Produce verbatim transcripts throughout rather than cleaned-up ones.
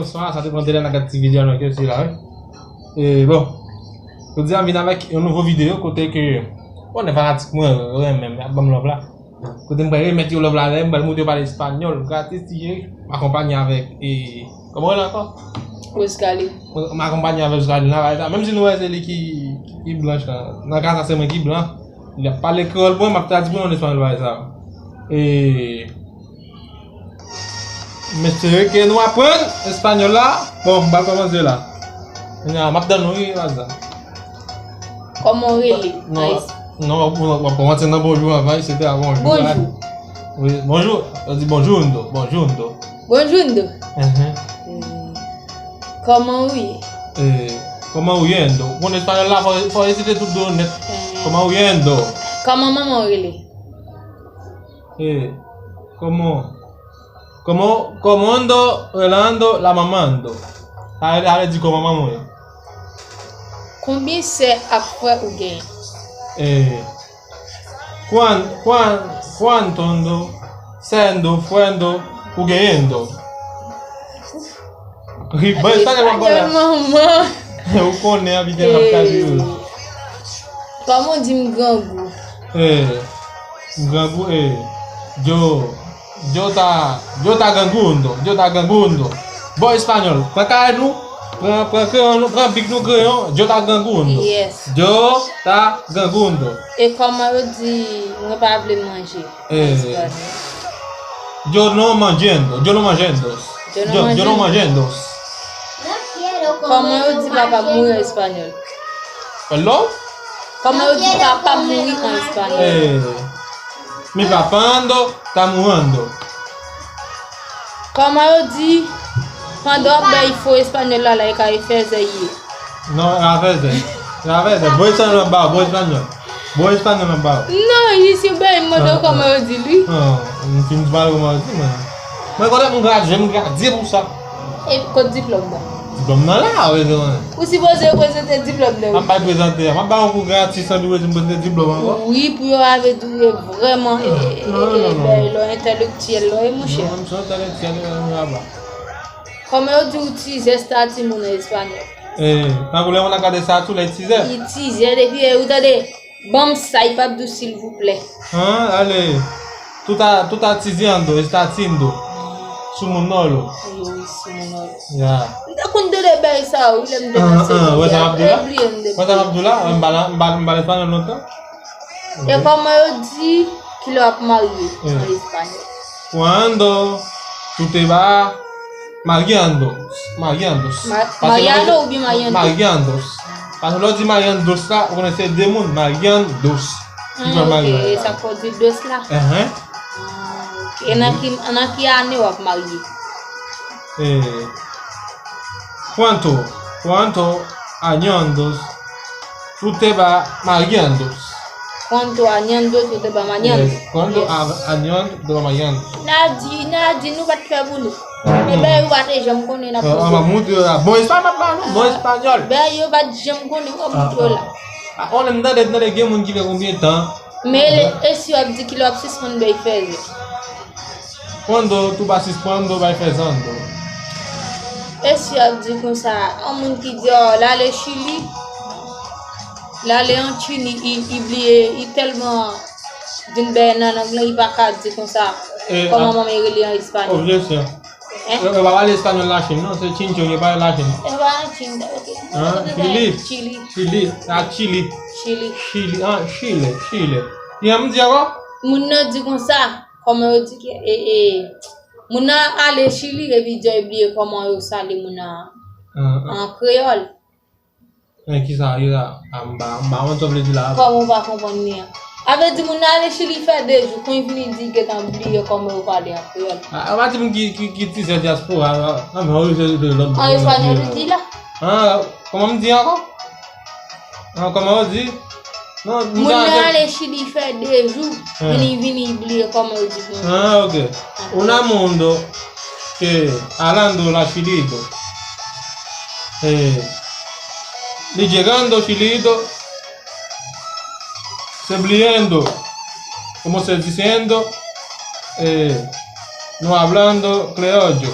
Bonswa, sa te pran de lè nan gad ti videyo nou ke sila, wi. E, bon, jodi a m vin avèk yon nouvo videyo kote ke, bon, nèg fanatik mwen renmen m, y ap ban m love la. Kote m pral remèt yo love la, m pral montre yo pale espanyòl, gratis, ti cheri. M akonpanye avèk, e, kòman w rele ankò? Rosalie. M akonpanye avèk Rosalie nan bagay sa. Menm si nou wè se li ki, ki blanch la. Nan ka sa, se mwen ki blan. Li ap pale kreyòl pou mwen, m ap tradui pou nou an espanyòl bagay sa. E, m espere ke nou aprann espanyòl la. Bon, m pral kòmanse la. Kounye a, m ap tann nou, wi, Raza. Kòman w rele? Non, non, w ap, w ap kòmanse nan bonjou anvan, etsetera. Bonjou. Bonjou. Wi, bonjou. Yo di bonjou, Ndo. Bonjou, Ndo. Bonjou, Ndo. Mhm. Eh, kòman w ye? Eh, kòman w ye, Ndo? Bon, espanyòl la, fò, fò esite tout do nèt. Eh. Kòman w ye, Ndo? Kòman manman w rele? Eh, kòman, kòman, kòman Ndo relando la mamando? Sa vle, sa vle di kòman manman w ye? Konbyen sè ak frè ou genyen? Eh, Kuan, kuan, kuanto Ndo, sè Ndo, frè Ndo, ou genyen Ndo? Ri, bon, espanyòl mwen pale la. Manman. Ou konnen, an, Vivian ap tradui. Kòman w di m grangou? Eh, m grangou, eh. Yo, yo ta, yo ta grangou Ndo, yo ta grangou Ndo. Bon, espanyòl, pran kay nou, pran, pran kreyon nou, pran bik nou, kreyon, yo ta grangou Ndo. Yes. Yo ta grangou Ndo. E kòman yo di, mwen pa vle manje? Eh, yo no mangiendo, yo no mangiendo. Yo no mangiendo. Kòman yo di papa m mouri an espanyòl? Hello? Kòman yo di papa m mouri an espanyòl? Eh, mi papando ta murando. Kòman yo di, pandan w ap bay fo espanyòl la, la, e ka e fèzè ye? Non, e pa fèzè. E pa fèzè. Bon espanyòl ap ba w, bon espanyòl. Bon espanyòl ap ba w. Non, isi bay m mande w kòman yo di li. Non, m fin di pale kòman yo di, mwen. Mwen konnen m gradye, m gradye pou sa. E kot diplòm nan? Diplòm nan la, wi, wi. Ou sipoze prezante diplòm nan. M ap bay prezante a. M ap bay yon kou gratis, san di w di m prezante diplòm ankò. Wi, pou yo ave di w vrèman, e, e, e, e, lè w entèlektyèl, lè w, monchè. Non, m se entèlektyèl, e, laba. Kòman yo di ou tizè sa timoun an espanyòl? Eh, tankou lè moun ap gade sa tou, lè tizè. Li tizè depi, eh, ou tande, ban m sa, li p ap di w silvouplè. Hein, ale. Tú estás, tú estás tiziendo, está tindo. Sumunolo. Wi, sumunolo. Ya. M te konn tande bagay sa, wi, lè m te nan segondè. Wè sa m ap di w la? Wè sa m ap di w la? M pale, m pale, m pale espanyòl lontan. E kòman yo di kilè w ap marye an espanyòl? Cuando tú te vas mariando, mariando. Ma-, mariando oubyen mariando? Mariando. Paske lè w di mariando la, ou konnen se de moun, mariando. Ki fè marye la. Ah, ok. E sa k fè w di dos la? Enhen. Ah, ok. E nan ki, nan ki ane w ap marye? Eh, cuánto, cuánto años tú te vas mariando? Cuánto años tú te vas mariando? Yes. Cuánto a-, años tú te vas mariando? N a di, n a di nou pa t fè pou nou. Men bagay ou pa te janm konnen n ap poze. Ah, m ap montre w la. Bon espanyòl m ap ba nou, bon espanyòl. Bagay yo pa t janm konnen, w ap montre w la. Ah, on m tande, tande gen moun ki fè konbyen tan. Men e si w ap di kilè w ap sispann bay fèzè? Cuando tú vas sispandiendo, vas rezando. E si y ap di konsa, yon moun ki di, oh, l ale Chili, l ale an Chili, i, i bliye, i tèlman di yon bagay nan lang lan, i pa ka di konsa, kòman manman l rele an espanyòl. Objeksyon. Hein? Yo, yo pa pale espanyòl Lachin, non, se Chinchon, yo pale Lachin. Yo pa nan Chin, ok. Hein? Chili. Chili. Chili. Ah, Chili. Chili. Chili. Ah, Chile, Chile. Ki jan m di ankò? Moun nan di konsa, kòman yo di ke, e, e, moun nan ale Chili, epi di yo bliye kòman yo sale moun nan an kreyòl. Men kisa yo la, a, m pa, m pa konn sa w vle di la. Kòman w pa konprann li an? A vle di moun nan ale Chili fè de jou, kon l vini di gentan bliye kòman yo pale an kreyòl. A, a pa di moun ki, ki, ki tizè dyaspora, a, a, a, an espanyòl ou di la. An, kòman m di ankò? An, kòman w di? Non, moun nan ale Chili fè de jou, vini, vini, bliye kòman yo di pou mwen. Ah, ok. Una mundo que alando la Chilito. Eh, li llegando Chilito, se bliendo, como se diciendo, eh, no hablando criollo.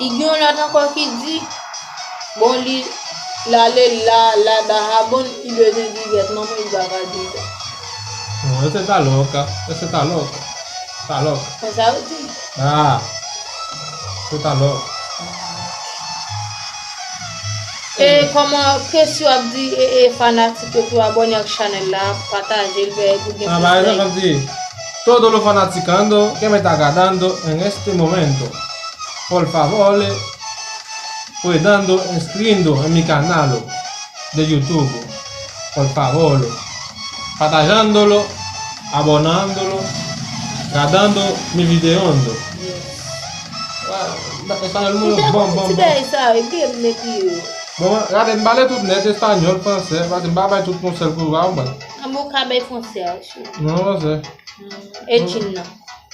Li gen yon lòt ankò ki di, bon, li, l ale la, la, Dahabon, li bezwen di gèt manman, li pa ka di sa. Non, ese tá louca, ese tá louca, tá louca. Konsa yo di. Ah, você tá louca. E kòman, kèsi w ap di e, e fanatik yo pou abòne ak chanèl la, pataje l, pou gen Ah, par plis ejemplo, like? Di, todo lo fanaticando que me está agradando en este momento, por favor, puedando inscribiendo en mi canal de YouTube, por favor, patajándolo, abonándolo, gradando mi videondo. Yes. Ah, espanyòl Ou mwen te bon, konn bon, ti bon. Bagay sa yo, epi m epi yo. Bon, gade, m pale tout nèt, espanyòl, fransè, paske m pa bay tout yon sèl kou, w konprann? An bon ka bay fransè a, chou. Non, fransè. E tchin nan.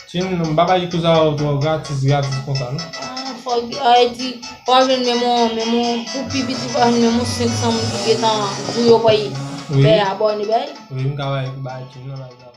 Tchin, m pa bay kouza yo twò gratis, gratis konsa, non? Ah, fòk, ah, e di, w a jwenn menm yon, menm yon, pou pi piti, w a jwenn menm yon senk san moun ki gentan di yo kwè Wi. Fè abòne bay. Wi, m ka bay, bay tchin, non, bay.